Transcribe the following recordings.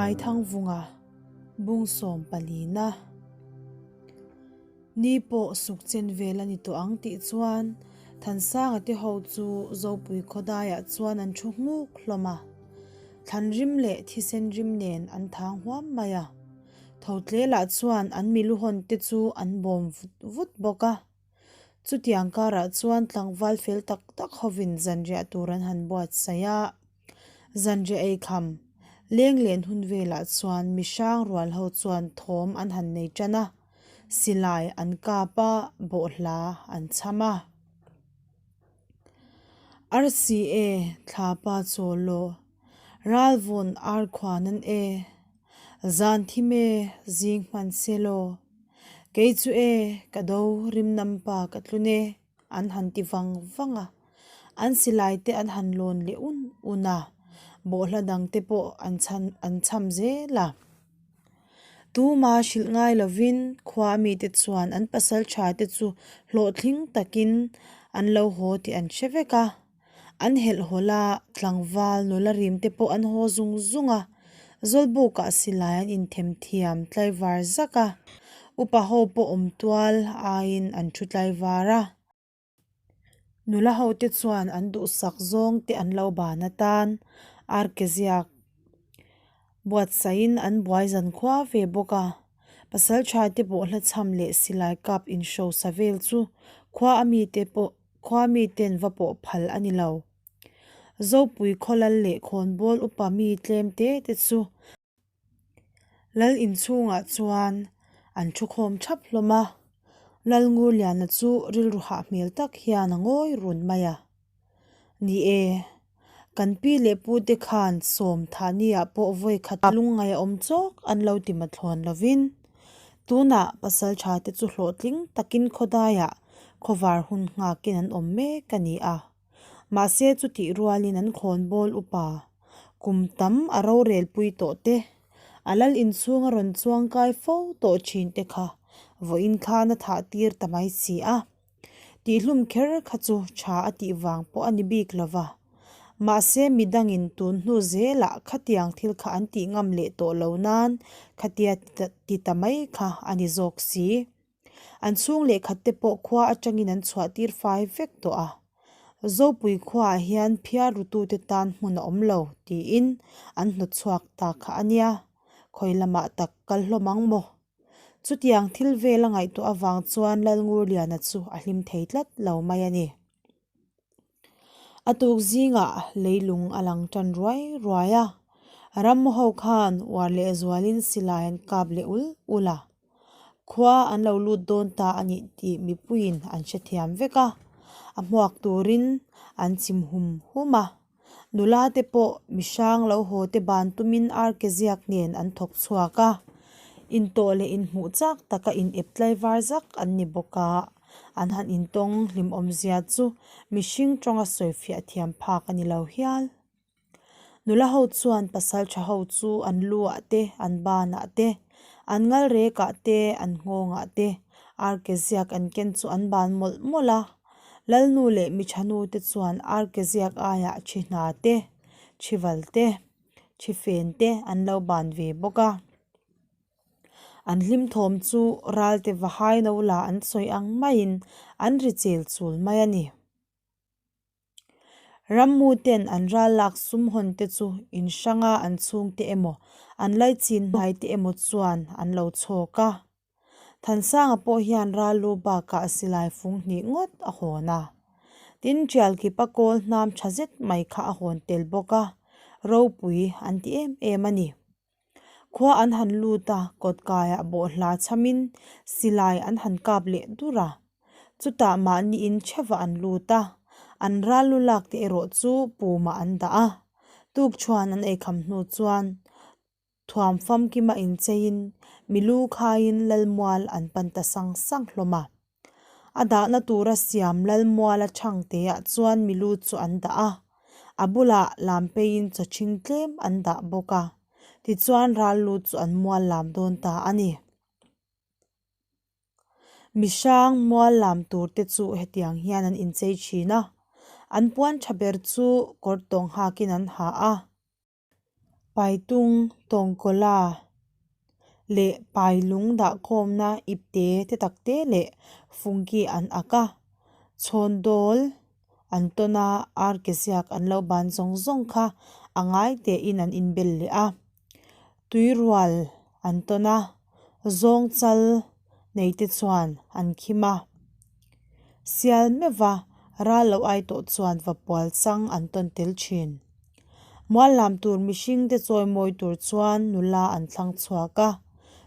Aithangvunga Bungsawm palina Ni pawh suk chen vel a ni tawh ang tih chuan Thansanga te ho chu Zopui khawdaiah chuan an thu nghuk hlawm a. Thlan rim leh thisen rim nen an thang huam mai a. Thotlelah chuan an miluhawn te chu an bawm vut vut bawk a. Chutiang karah chuan tlangval fel tak tak hovin zanriah tur an han buatsaih a. Zanriah ei kham leng len hun velah chuan mihrang rual ho chuan thawm an han nei tan a, silai an kap a, bawhhla an chham a. Arsi e, thla pa chawl law, ralvawn ar khuan an e, zan thim e, zing hman se law, kei chu e, ka do rimnam pa ka tlun e. An han ti vang vang a, an silai te an han lawn leh un un a, bawhhla dang te pawh an chhan an chham zel a. Tuma hrilh ngai lovin khua mite chuan an pasal tha te chu hlawhtling takin an lo haw tih an hre vek a. An helh hawlh a, tlangval nula rim te pawh an haw zung zung a, Zawlbukah silai an inthem thiam tlaivar zak a, upa ho pawh awm tual aiin an thu tlaivar a. Nula ho te chuan an duhsak zawng te an lo ban atan arkeziak buatsaihin an buai zan khua ve bawk a. Pasaltha te pawh hla chham leh silai kap inhrosa vel chu khua a mite pawh Khua miten va pawh phal a ni lo. Zopui khawlal leh khawnbawl upa mi tlem te te chu Lal inchhungah chuan an thu khawm thap hlawm a. Lal Ngurliana chu rilru hah hmel tak hian a ngawi run mai a. Ni e, Kan pi leh pu te khan sawm thahni ah pawh vawi khat lungngai a awm chawk an lo ti mathlawn lovin tunah pasal tha te chu hlawhtling takin khawdaiah khawvar hun nghakin an awm mek a ni a. Mahse chutih rualin an khawnbawl upa kum tam a rorel pui tawh te, a lal inchhung a rawn chuangkai fo tawh thin te kha vawiin khan a thah tir ta mai si a. Tihhlum kher kha chu tha a tih vang pawh a ni bik lo va. Mahse midangin tun hnu zelah khatiang thil kha an tih ngam leh tawh lo nan khatia ti ta mai kha a ni zawk si. An chhung leh khat te pawh khua atangin an chhuah tir fai vek tawh a. Zopui khuaah hian phiar rutute tan hmun a awm lo tiin an hnawtchhuak ta kha a nia. Khawi lamah tak kal hlawm ang maw? Chutiang thil vel a ngaihtuah avang chuan Lalngurliana chu a hlim thei tlat lo mai a ni. A tuk zingah leilung a lang tan ruai ruai a, rammu ho khan uar leh zualin silai an kap leh ul ul a. Khua an lo lut dawn ta a nih tih mipuiin an hrethiam vek a, a hmuak turin an chim hum hum a. Nula te pawh mihrang lo haw te ban tumin arke ziak nen an thawk chhuak a, intawh leh inhmuh chak taka in ep tlaivar zak an ni bawk a, an han intawng hlimawm zia chu mihring tawnga sawifiah thiam phak a ni lo hial. Nula ho chuan pasal tha ho chu an lu ah te, an ban ah te, an ngal rek ah te, an nghawng ah te arke ziak an ken chu an ban mawlh mawlh a. Lalnu leh miṭhanu te chuan arke ziak aiah thi hna te, thi val te, thi fen te an lo ban ve bawk a. An hlim thawm chu ralte va hai no la an sawi ang maiin an ri chel chul mai a ni. Rammu ten an ral lak sum hawn te chu in hranga an chhungte emaw an laichin hnai te emaw chuan an lo chhawk a. Thansanga pawh hian ral lu bakah silai fung hnih ngawt a hawn a. Tin, Tialkipa kawl hnam tha zet mai kha a hawn tel bawk a, ropui an ti em em a ni. Khua an han lut a, kawtkaiah bawhhla chhamin silai an han kap leh dur a. Chutah mahniin chhevah an lut a, an ral lu lak te erawh chu pumah an dah a. Tukchhuan an eikham hnu chuan Thuam famkima incheiin milu khaiin Lalmual an pan ta sang sang hlawm a. A dahna tura siam Lalmuala chhangteah chuan milu chu an dah a, a bulah lampeiin chawchhing tlem an dah bawk a, tichuan ral lu chu an mual lam dawn ta a ni. Mihrang mual lam tur te chu hetiang hian an inchei thin a, an puan tha ber chu kawr tawng hakin an ha a. Paitung tawngkawla leh pailung dahkhawmna ipte te tak te leh fungki an ak a, chhawndawl an tawn a, ar ke ziak an lo ban zawng zawng kha a ngai tein an inbel leh a. Tuirual an tawn a, zawng chal nei te chuan an khim a. Sial meuh a, ral lo ai tawh chuan vapual chang an tawn tel thin. Mual lam tur mihring te chawimawi tur chuan nula an thlang chhuak a,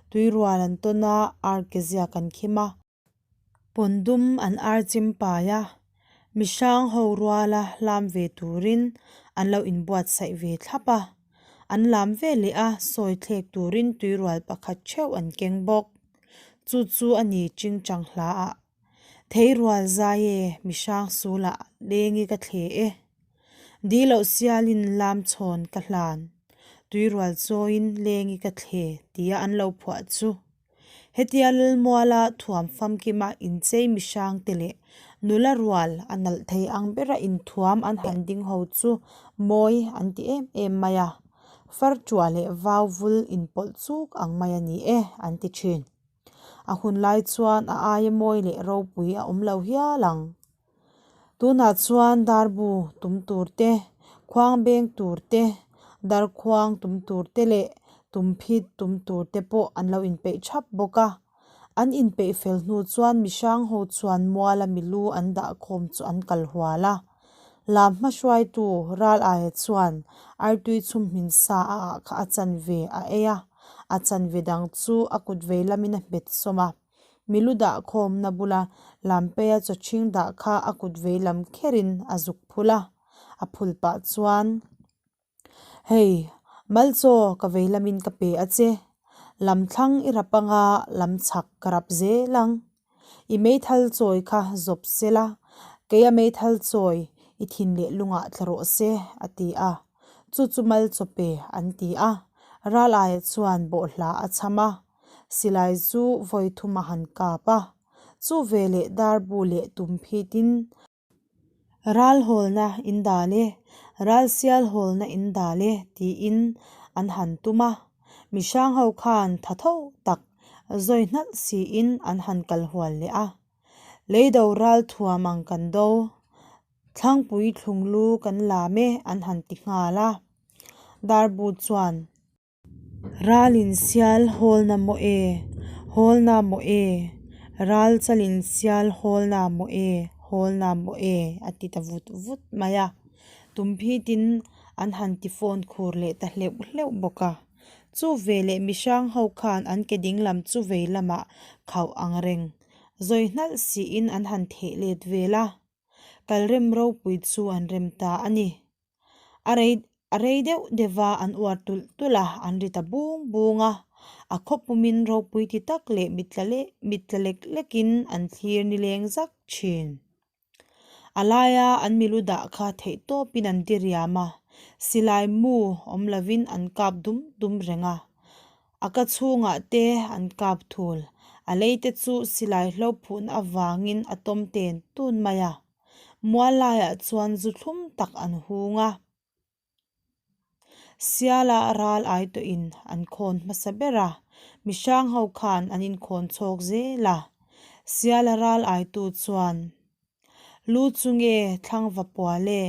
tuirual an tawn a, ar ke ziak an khim a. Pawn dum an ar chim pai a, mihrang ho ruala hlam ve turin an lo inbuatsaih ve thlap a. An lam ve leh a, sawi thlek turin tuirual pakhat theuh an keng bawk. Chu chu a ni chingchang hla ah. Theirual zai e, mihrang sulah lengi ka thle e. Di loh sialin lam chhawn ka hlan, tuirual chawiin lengi ka thle tia an lo phuah chu. Hetia Lalmuala thuam famkima inchei mihrang te leh nula rual a nalh thei ang bera inthuam an han ding ho chu mawi an ti em em mai a, farṭuah leh vau vul inpawlh chuk ang mai a ni e an ti ṭhin. A hun lai chuan a aia mawi leh ropui a awm lo hial ang. Tunah chuan darbu tum tur te, khuang beng tur te, darkhuang tum tur te leh tumphit tum tur te pawh an lo inpeih thap bawk a. An inpeih fel hnu chuan mihrang ho chuan muala milu an dah khawm chu an kal hual a. Lam hma hruaitu ral aia chuan artui chhum hmin sa a ah kha a chanve a ei a, a chanve dang chu a kut vei lamin a hmet sawm a. Milu dah khawmna bula Lampeia chawchhing dah kha a kut vei lam kherin a zuk phul a, a phul pah chuan, Hei, Malchaw ka vei lamin ka pe a che, lam thlang i rap anga lam chhak ka rap zel ang. I meithal chawi kha zawp se la, keia meithal chawi i thin leh lungah tla rawh se, a ti a. Chu chu Malchaw pe an ti a, ral aia chuan bawhhla a chham a. Silai chu vawi thum a han kap a, chu veleh darbu leh tum phitin ral hawlna in dal e, ral sial hawlna in dal e tiin an han tum a. Mihrang ho khan tha tho tak zawi hnalh siin an han kal hual leh a. Leido ral thuam ang kan do, thlangpui thlunglu kan lam e an han ti nghal a. Darbu chuan. Ralin sial hawlna maw e, hawlna maw e, ral chalin sial hawlna maw e, hawlna maw e a ti ta vut vut mai a. Tumphitin an han ti phone khur leh ta hleuh hleuh bawk a. Chu veleh mihrang ho khan an ke ding lam chu vei lamah khauh ang reng zawi hnalh siin an han theh let vel a. Kalrem ropui chu an rem ta a ni. A rei a rei deuh deuh a, an uar tulh tulh a, an ri ta bung bung a. A khaw pumin ropui ti tak leh mitla leh mitla lek lekin an thlir nileng zak thin. A laia an milu dah kha theih tawpin an ti riam a, silai mu awm lovin an kap dum dum reng a. A ka chhungah te an kap thul, a lei te chu silai hlo phuhna avangin a tawm ten tun mai a. Mual laiah chuan zu thlum tak an hung a, Siala ral ai tawhin an khawn hmasa ber a, mihrang ho khan an inkhawn chhawk zel a. Siala ral aitu chuan, Lu chu nge thlang va pual e,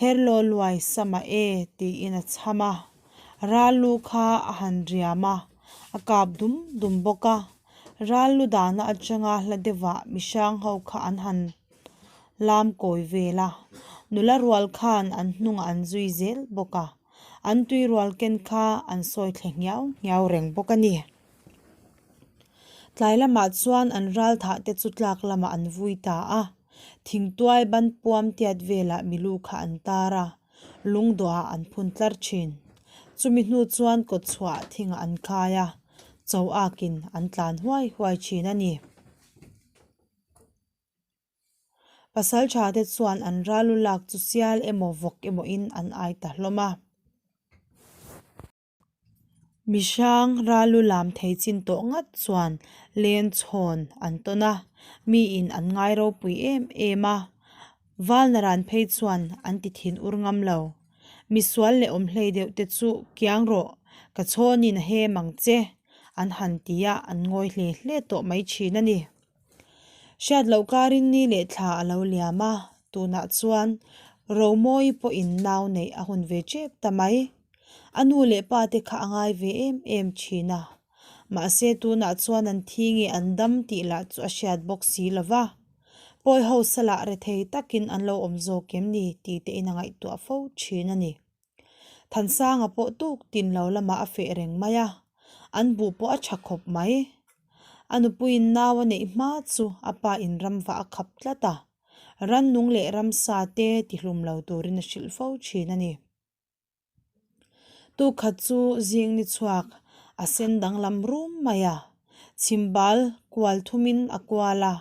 herlaw luai sama e tiin a chham a. Ral lu kha a han riam a, a kap dum dum bawk a. Ral lu dahna atanga hla deuhah mihrang ho kha an han lam kawi vel a, nula rual khan an hnungah an zui zel bawk a, an tui rual ken kha an sawi thle nghiau nghiau reng bawk a ni. Tlai lamah chuan an ral thah te chu tlak lamah an vui ta a, thingtuai ban puam tiat velah milu kha an tar a, lungdawhah an phun tlar thin. Chumi hnu chuan kawtchhuah thingah an khai a, cho akin an tlan huai huai thin a ni. Pasal tha te chuan an ral lu lak chu sial emaw vawk emaw in an ai ta hlawm a. Mihrang ral lu lam thei chin tawh ngat chuan len chhawn an tawn a, miin an ngai ropui em em a. Valnaran phei chuan an ti thin ur ngam lo. Misual leh awm hlei deuh te chu kiang rawh, ka chhawnin a hem ang che, an han ti a, an ngawi hle hle tawh mai thin a ni. Hriat loh karin ni leh thla a lo liam a, tunah chuan Romawi pawhin nau neih a hun ve tep ta mai. A nu leh pa te kha a ngai ve em em thin a, mahse tunah chuan an thi nge an dam tih lah chu a hriat bawk si lo va. Pawi ho salah rethei takin an lo awm zawk em ni tih te in a ngaihtuah fo thin a ni. Thansanga pawh tuk tin lo lamah a feh reng mai a, an buh pawh a tha khawp mai. A nupuiin nau a neih hma chu a pa in ramva a khap tlat a, rannung leh ramsa te tihlum lo turin a hrilh fo thin a ni. Tukhat chu zing ni chhuak a sen danglam rum mai a, chhimbal kual thumin a kual a,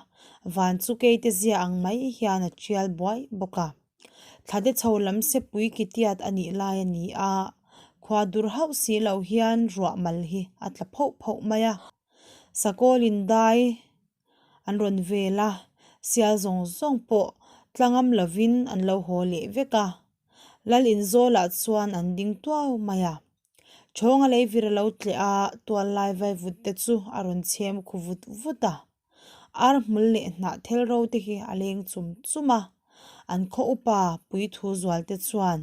van chu keite zia ang mai hian a tial buai bawk a. Thlate chho lam sepui ki tiat a nih lai a ni a, khua dur hauh si lo hian ruah mal hi a tla phoh phoh mai a. Sakawlin dai an rawn vel a, sial zawng zawng pawh tlangam lovin an lo haw leh vek a. Lal inzawlah chuan an ding tuau mai a. Chawnga leivir a lo tleh a, tual lai vaivut te chu a rawn chhem khu vut vut a. Ar hmul leh hnah thel ro te hi a leng chum chum a, an khaw upa puithu zual te chuan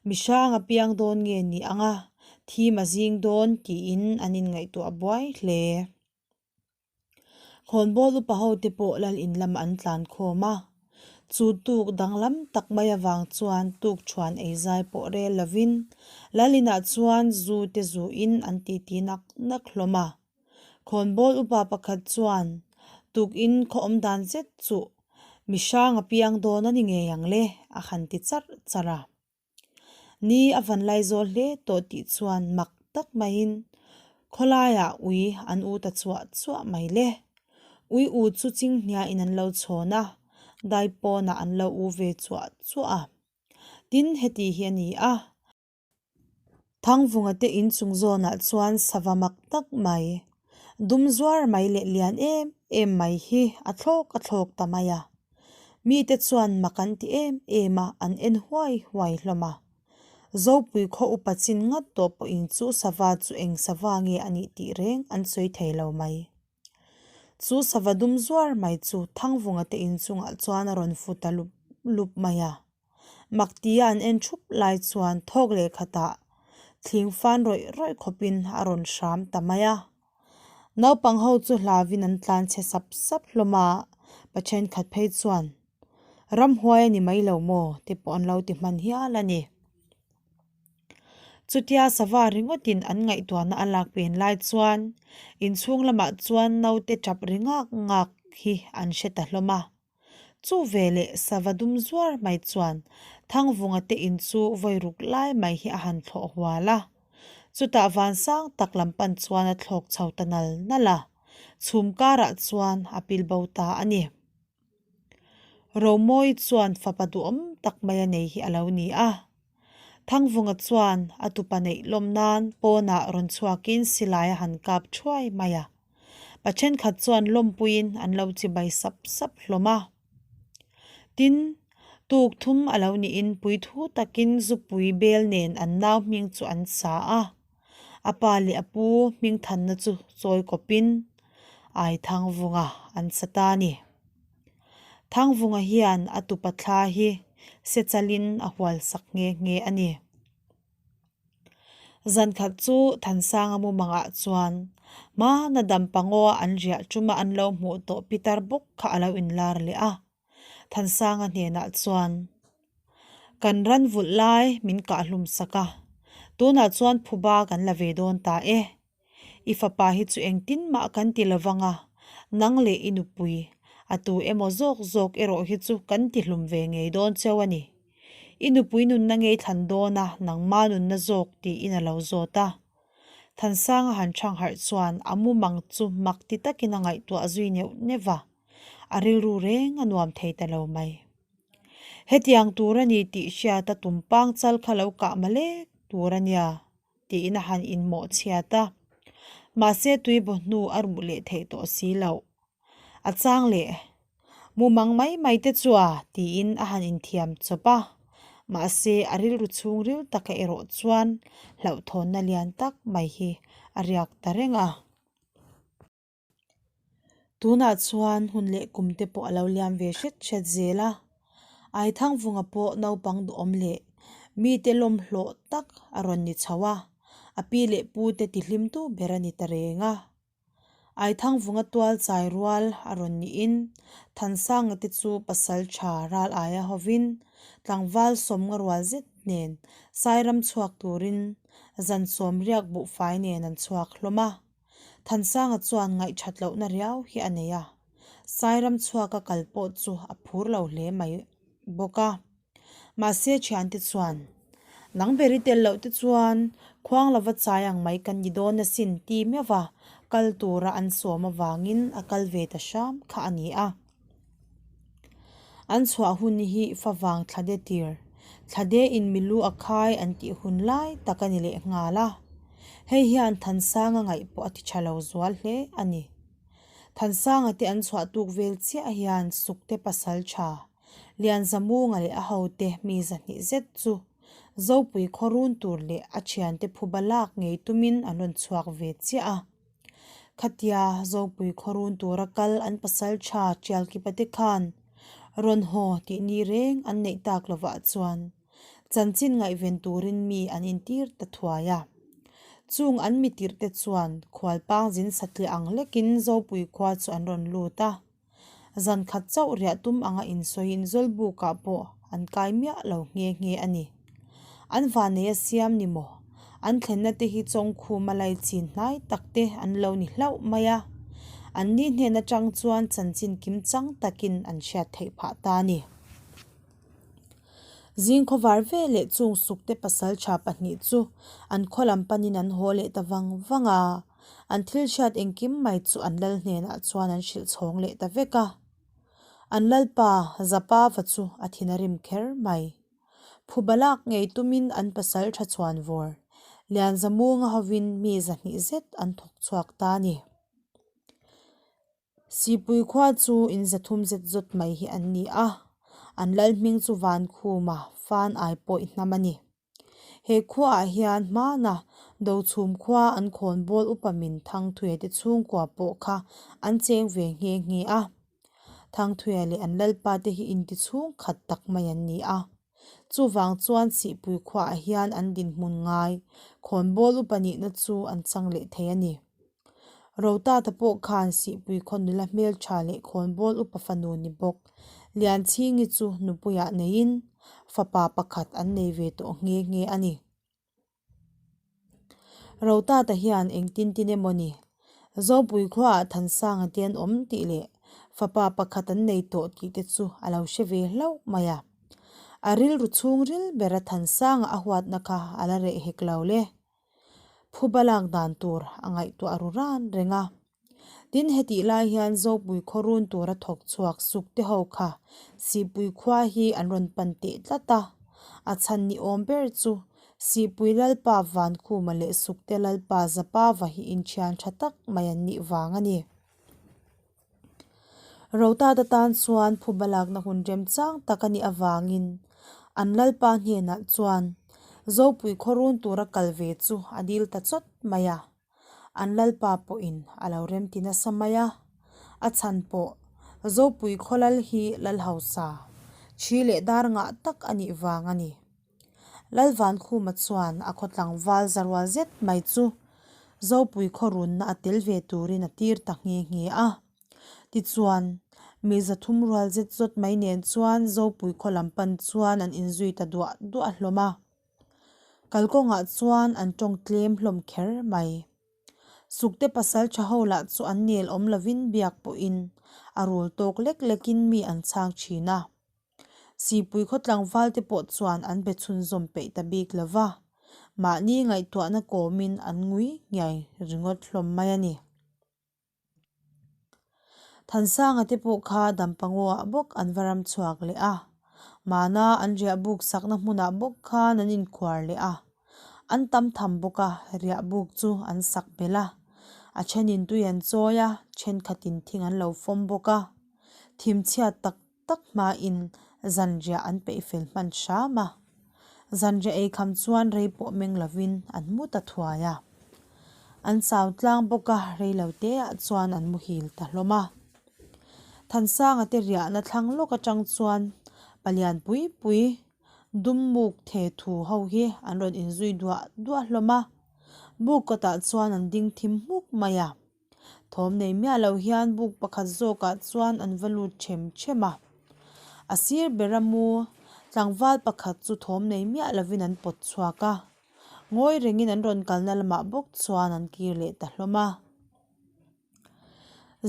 mihrang a piang dawn nge ni ang a, thim a zing dawn tiin an inngaihtuah buai hle. Khawnbawl upa ho te pawh lal in lamah an tlan khawm a, chu tuk danglam tak mai avang chuan tuk thuan ei zai pawh rel lovin lal inah chuan zu te zuin an titi nak nak hlawm a. Khawnbawl upa pakhat chuan tukin khaw awm dan zet chuh mihrang a piang dawn a ni ngei ang le a han ti charh charh a. Ni a van lai zawl hle tawh tih chuan mak tak maiin khawlaiah ui an u ta chuah chuah mai le. Ui u chu chinghniain an lo chhawn a, daipawnah an lo u ve chuah chuah a. Tin, heti hi a ni a. Thangvunga te inchung zawnah chuan sava mak tak mai, dum zuar mai leh lian em em mai hi a thlawk a thlawk ta mai a. Mite chuan mak an ti em em a, an en huai huai hlawm a. Zopui khaw upa chin ngat tawh pawhin chu sava chu eng sava nge a nih tih reng an sawi thei lo mai. Chu sava dum zuar mai chu Thangvunga te inchungah chuan a rawn fu ta lup lup mai a. Mak tia an en thup lai chuan thawk leh khatah thling fan rawih rawih khawpin a rawn hram ta mai a. Naupang ho chu hlauin an tlan chhe sap sap hlawm a, pa thenkhat phei chuan ramhuai a ni mai lo maw te pawh an lo ti hman hial a ni. Chutia sava ringawtin an ngaihtuahna a lak pen lai chuan inchhung lamah chuan naute tap ri ngak ngak hi an hre ta hlawm a. Chu veleh sava dum zuar mai chuan Thangvunga te in chu vawi ruk lai mai hi a han thlawh hual a. Chutah vansang tak lam pan chuan a thlawk chho ta nal nal a, chhum karah chuan a pil bo ta a ni. Romawi chuan fapa duhawm tak mai a nei hi a lo ni a. Thangvunga chuan a tupa neih lawm nan pawnah rawn chhuakin silai a han kap thuai mai a. Pa thenkhat chuan lawmpuiin an lo chibai sap sap hlawm a. Tin, tuk thum a lo niin puithu takin zupui bel nen an nau hming chu an sa a. A pa leh a pu hming thanna chu chawi kawpin Ai Thangvunga an sa ta a ni. Thangvunga hian a tupa thla hi sechalin a hual sak nghe nghe a ni. Zan khat chu Thansanga mumangah chuan hmana dam pangaw an riah tuma an lo hmuh tawh pitar bawk kha a lo inlar leh a. Thansanga hnenah chuan, Kan ran vulh lai min kah hlum sak a, tunah chuan phuba kan la ve dawn ta e. I fapa hi chu engtin mah kan ti lovang a, nang leh i nupui, a tu emaw zawk zawk erawh hi chu kan ti hlum ve ngei dawn cheu a ni. I nupui nunna ngei thlan dawn a, nangma nunna zawk tiin a lo zawt a. Thansanga han chhang harh chuan a mumang chu mak ti takin a ngaihtuah zui neuh neuh va, a rilru reng a nuam thei ta lo mai. Hetiang tur a ni tih hriat a tumpang chal kha lo kah malek tur a nia. tiin a han inmawh chhiat a, mahse tuibaw hnu a ruh leh theih tawh si loh. A chang leh, Mumang mai mai te chua tiin a han inthiam chawp a. Mahse, a rilru chhungril taka erawh chuan hlauhthawnna lian tak mai hi a riak ta reng a. Tunah chuan hun leh kum te pawh a lo liam ve hret hret zel a, Aithangvunga pawh naupang duhawm leh mite lawmhlawh tak a rawn ni chho a, a pi leh pu te tihlimtu ber a ni ta reng a. Aithangvunga tual chai rual a rawn niin Thansanga te chu pasal tha ral aia hovin tlangval sawmnga rual zet nen Sairam chhuak turin zan sawm riak buhfai nen an chhuak hlawm a. Thansanga chuan ngaihthat lohna riau hi a nei a, Sairam chhuaka kal pawh chu a phur lo hle mai bawk a. Mahse thiante chuan, Nang ber i tel loh te chuan khuang lova chai ang mai kan ni dawn asin ti meuh a, kal tura an sawm avangin a kal ve ta hram kha a ni a. An chhuah hun hi favang thlade tir, thlade in milu a khai an tih hun lai tak a ni leh nghal a. Hei hian Thansanga ngaih pawh a ti tha lo zual hle a ni. Thansanga te an chhuah tuk vel chiah hian Sukte pasal tha, Lianzamunga leh a hote mi zahnih zet chu Zopui khaw run tur leh a thiante phuba lak ngei tumin an rawn chhuak ve chiah a. Khatia Zopui khaw run tura kal an pasal tha Tialkipa te khan rawn haw tih ni reng an neih tak lovah chuan chanchin ngaihven turin mi an intir ta thuai a. Chung an mi tirh te chuan khualpang zin satliah ang lekin Zopui khua chu an rawn lut a. Zan khat chauh riah tum anga insawiin Zawlbukah pawh an kai miah lo nghe nghe a ni. An vanei a siam ni maw? An thlenna te hi Chawngkhuma lai chin hnai tak te an lo ni hlauh mai a. An ni hnen atang chuan chanchin kim chang takin an hriat theih phah ta a ni. Zing khawvar ve leh chung sukte pasal tha pahnih chu an khaw lam panin an haw leh ta vang vang a. An thil hriat engkim mai chu an lal hnenah chuan an hrilh chhawng leh ta vek a. An lalpa Zapava chu a thin a rim kher mai. Phuba lak ngei tumin an pasal tha chhuan vawr Lianzamunga hovin mi zahnih zet an thawk chhuak ta a ni. Sipui khua chu in zathum zet zawt mai hi an ni a, an lal hming chu Vankhuma fan ai pawih hnam a ni. He khuaah hian hmana Dochhum khua an khawnbawl upa min Thangthuia te chhungkua pawh kha an cheng ve nghe nghe a. Thangthuia leh an lalpa te hi inti chhungkhat tak mai an ni a. Chuvang chuan Sihpui khuaah hian an dinhmun ngai khawnbawl upa nihna chu an chang leh thei a ni. Rotata pawh khan Sihpui khaw nula hmeltha leh khawnbawl upa fanu ni bawk Lianchhingi chu nupuiah neiin fapa pakhat an nei ve tawh nghe nghe a ni. Rotata hian engtin tin emaw ni? Zopui khuaah Thansanga te an awm tih leh fapa pakhat an nei tawh tih te chu a lo hre ve hlauh mai a. A rilru chhungril bera Thansanga a huatna kha a la reh hek lo le. Phuba lak dan tur a ngaihtuah ru ran reng a. Tin, hetih lai hian Zopui khaw run tura thawk chhuak suk te ho kha Sihpui khua hi an rawn pan teh tlat a. A chhan ni awm ber chu Sihpui Lalpa Vankhuma leh Sukte Lalpa Zapava hi inthian tha tak mai an nih vang a ni. Rotata tan chuan phuba lakna hun remchang tak a nih avangin an lalpa hnenah chuan Zopui khaw run tura kal ve chu a dil ta chawt mai a, an lalpa pawhin a lo remti nasa mai a, a chhan pawh Zopui khaw lal hi lal hausa, thi leh dar ngah tak a nih vang a ni. Lalvankhuma chuan a khaw tlangval zarual zet mai chu Zopui khaw runna a tel ve turin a tir ta nghe nghe a. Tichuan, mi zathum rual zet zawt mai nen chuan Zopui khaw lam pan chuan an inzui ta duah duah hlawm a. Kalkawngah chuan an tawng tlem hlawm kher mai. Sukte pasal tha ho lah chu an nel awm lovin biak pawhin a rul tawk lek lekin mi an chhang thin a. Sipui khaw tlangval te pawh chuan an be chhunzawm peih ta bik lo va, mahni ngaihtuahna kawmin an ngui nghiai ringawt hlawm mai a ni. Thansanga te pawh kha Dampangaw-ah bawk an va ram chhuak leh a, mahna an riah buk sakna hmunah bawk khan an inkhuar leh a, an tam tham bawk a, riah buk chu an sak belh a, a thenin tui an chawi a, thenkhatin thing an lo fawm bawk a, thimchhiat tak tak hmain zanriah an peih fel hman hram a. Zanriah ei kham chuan rei pawh meng lovin an mu ta thuai a. An chau tlang bawk a, rei lo te ah chuan an muhil ta hlawm a. Thansanga te riahna thlang lawk atang chuan palian pui pui dum muk the thu ho hi an rawn inzui duah duah hlawm a. Buk kawtah chuan an ding thim hmuk mai a. Thawm nei miah lo hian buk pakhat zawkah chuan an va lut them them a. A sir bera mu tlangval pakhat chu thawm nei miah lovin an pawt chhuak a. Ngawi rengin an rawn kalna lamah bawk chuan an kir leh ta hlawm a.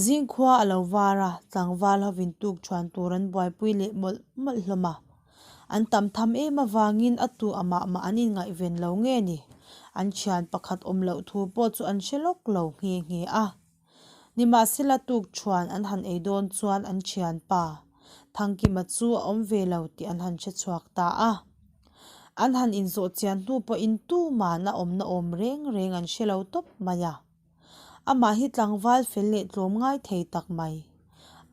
Zingkhua a lo var a, tlangval hovin tuk thuan tur an buaipui leh mawlh mawlh hlawm a. An tam tham em avangin a tu amah mah an inngaihven lo nge ni? An thian pakhat awm loh thu pawh chu an hre lawk lo nghe nghe a. Nimahsela tuk thuan an han ei dawn chuan an thianpa Thangkima chu a awm ve lo tih an han hre chhuak ta a. An han inzawh chian hnu pawhin tuman a awmna awm reng reng an hre lo tawp mai a. Amah hi tlangval fel leh tlawm ngai thei tak mai.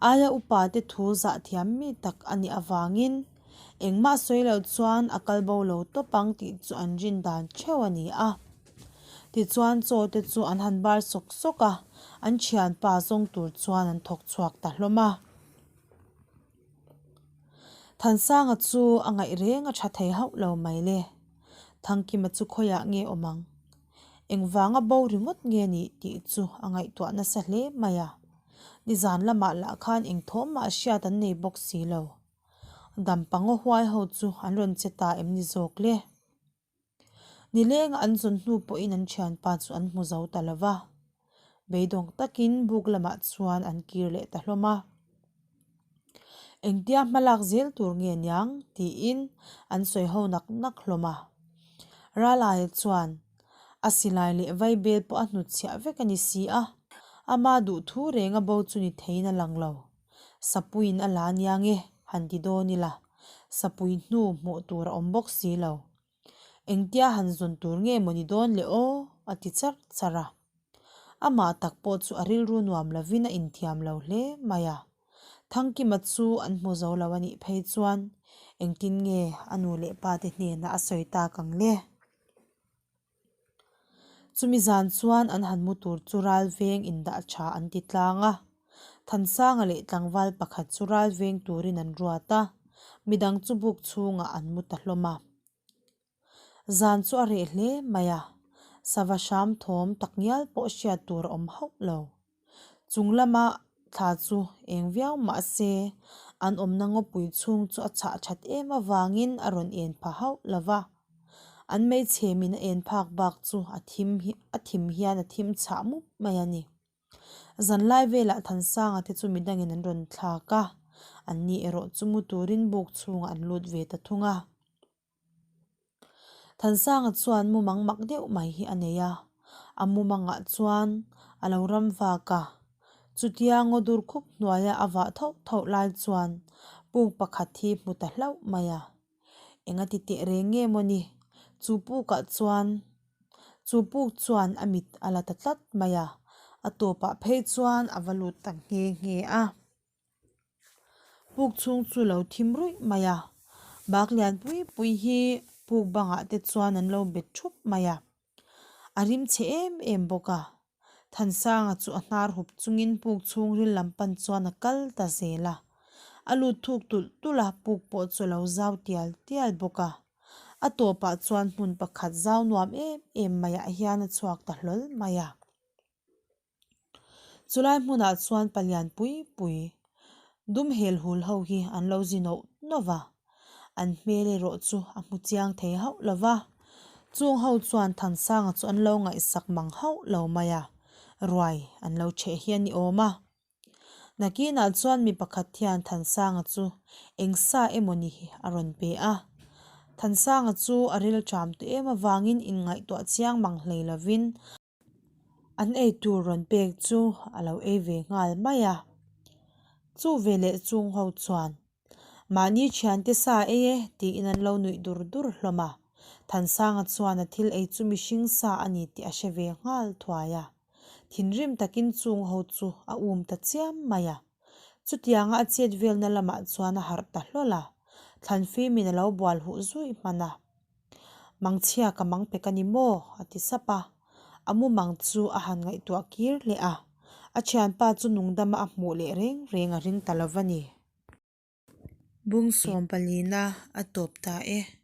Aia upa te thu zah thiam mi tak a nih avangin engmah sawi lo chuan a kal bo lo tawp ang tih chu an rin dan theuh a ni a. Tichuan chaw te chu an han bar sawk sawk a, an thianpa zawng tur chuan an thawk chhuak ta hlawm a. Thansanga chu a ngaih reng a tha thei hauh lo mai le. Thangkima chu khawiah nge awm ang? Engvanga bo ringawt nge nih tih chu a ngaihtuah nasa hle mai a. Nizan lamah lah khan engthawm mah hriat an nei bawk si lo. Dampa ngaw huai ho chu an rawn che ta em ni zawk le? Nilenga an zawn hnu pawhin an thianpa chu an hmu zo ta lo va. Beidawng takin buk lamah chuan an kir leh ta hlawm a. Engtia hma lak zel tur nge niang tiin an sawi ho nak nak hlawm a. Ralaia chuan a silai leh vaibel pawh a hnutchhiah vek a ni si a, ama duhthu renga bo chu ni theiin a lang lo. Sapuiin a la nia nge han ti dawn ila, sapui hnu hmuh tur a awm bawk si lo. Engtia han zawn tur nge maw ni dawn le aw? a ti charh charh a. Amah tak pawh chu a rilru nuam lovin a inthiam lo hle mai a. Thangkima chu an hmu zo lo a nih phei chuan engtin nge a nu leh pa te hnenah a sawi tak ang le? Chumi zan chuan an han mu tur chu ral veng indah tha an ti tlang a. Thansanga leh tlangval pakhat chu ral veng turin an ruat a, midang chu buk chhungah an mu ta hlawm a. Zan chu a reh hle mai a, sava hram thawm takngial pawh hriat tur a awm hauh lo. Chung lama thla chu eng viau mah se, an awmna ngawpui chhung chu a chhah that em avangin a rawn en pha hauh lo va. An hmeichhe min a en phak bak chu a thim hi a thim hian a thim chhah mup mai a ni. Zanlai velah Thansanga te chu midangin an rawn thlak a, anni erawh chu mu turin buk chhungah an lut ve ta thung a. Thansanga chuan mumang mak deuh mai hi a nei a, a mumangah chuan a lo ram vak a, chutia ngaw dur khup hnuaia a vah thauh thauh lai chuan puk pakhat hi hmu ta hlauh mai a, enga ti teh reng nge mawni chu pukah chuan chu puk chuan a mit a la ta tlat mai a, a tawpah phei chuan a va lut ta nghe nghe a. Puk chhung chu lo thim ruih mai a, bak lian pui pui hi puk bangah te chuan an lo bet thup mai a, a rim chhe em em bawk a, Thansanga chu a hnar hup chungin puk chhungril lam pan chuan a kal ta zel a, a lut thuk tulh tulh a, puk pawh chu a lo zau tial tial bawk a, a tawpah chuan hmun pakhat zau nuam em em maiah hian a chhuak ta hlawl mai a. Chulai hmunah chuan palian pui pui dum hel hul ho hi an lo zi nawh nawh va, an hmel erawh chu a hmu chiang thei hauh lo va. Chung ho chuan Thansanga chu an lo ngaihsak mang hauh lo mai a, ruai an lo chheh hi a ni awm a. Nakinah chuan mi pakhat hian Thansanga chu eng sa emaw ni hi a rawn pe a. Thansanga chu a ril ṭam tawh em avangin inngaihtuah chiang mang hlei lovin, An eitur rawn pek chu a lo ei ve nghal mai a, chu veleh chung ho chuan mahni thiante sa ei e tiin an lo nuih dur dur hlawm a, Thansanga chuan a thil ei chu mihring sa a ni tih a hre ve nghal thuai a, thinrim takin chung ho chu a um ta chiam mai a, chutianga a chet velna lamah chuan a harh ta hlawl a, thlanfimin a lo bual huh zuih hman a. Mangchhia ka mang pek a ni maw? a ti sap a. A mumang chu a han ngaihtuah kir leh a. A thianpa chu nungdama a hmuh leh reng reng a ring ta lo va ni. Bung sawm palina a tawp ta e.